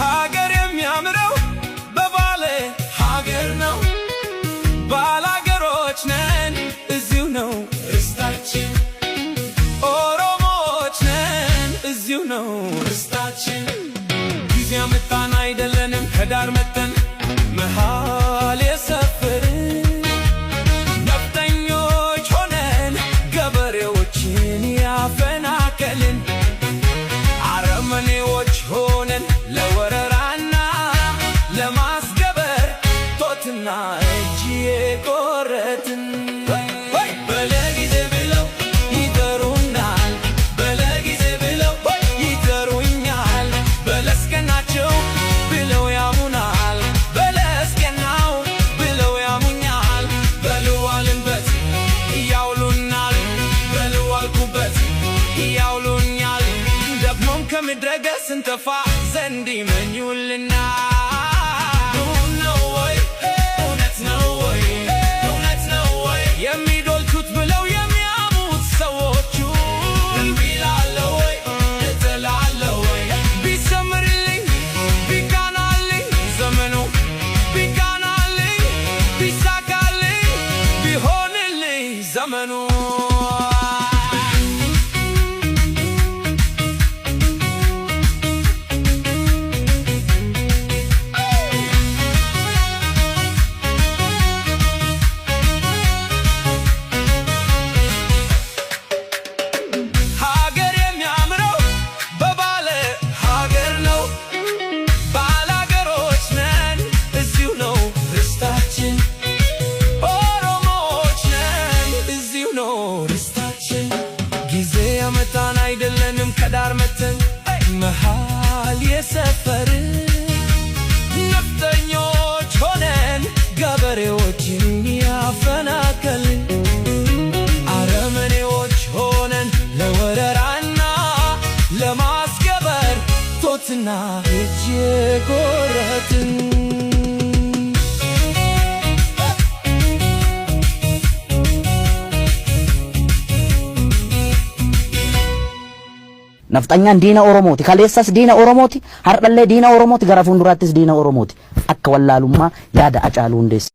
ሀገር የሚያምረው በባለ ሀገር ነው። ባላገሮች ነን፣ እዚሁ ነው ርስታችን። ኦሮሞዎች ነን፣ እዚሁ ነው ርስታችን። ጊዜ ያመጣን አይደለንም ከዳር መተን መሃል የሰፈርን። ነፍጠኞች ሆነን ገበሬዎችን ያፈናቀልን፣ አረመኔዎች ሆነን ለወረራና ለማስገበር ጦትና እጅ የቆረጥን። በለጊዜ ብለው ይጠሩናል፣ በለጊዜ ብለው ይጠሩኛል፣ በለስቀናቸው ብለው ያሙናል፣ በለስቀናው ብለው ያሙኛል። በልዋልንበት ያውሉናል፣ በልዋልኩበት ያውሉኛል። ደግሞም ከምድረ ገጽ ስንጠፋ ዘንድ ይመኙልናል። ነው ወይ? እውነት ነው ወይ? እውነት ነው ወይ? የሚዶልቱት ብለው የሚያሙት ሰዎቹ እምቢ እላለሁ ወይ? እጥላለሁ ወይ? ቢሰምርልኝ ቢቃናልኝ ዘመኑ፣ ቢቃናልኝ ቢሳካልኝ ቢሆንልኝ ዘመኑ። ሀገር የሚያምረው በባለ ሀገር ነው። ባላገሮች ነን፣ እዚሁ ነው ርስታችን። ኦሮሞዎች ነን፣ እዚሁ ነው ርስታችን። ጊዜ ያመጣን አይደለንም ከዳር መተን መሃል የሰፈርን። ነፍጠኞች ሆነን ገበሬዎችን ያፈናቀልን፣ አረመኔዎች ሆነን ለወረራና ለማስገበር ጦትና እጅ የቆረጥን። Nafxanyaan diina Oromooti. Kaleessas diina Oromooti. Har'allee diina Oromooti. Gara fuulduraattis diina Oromooti. Akka wallaalummaa yaada Hacaaluu Hundeessaa.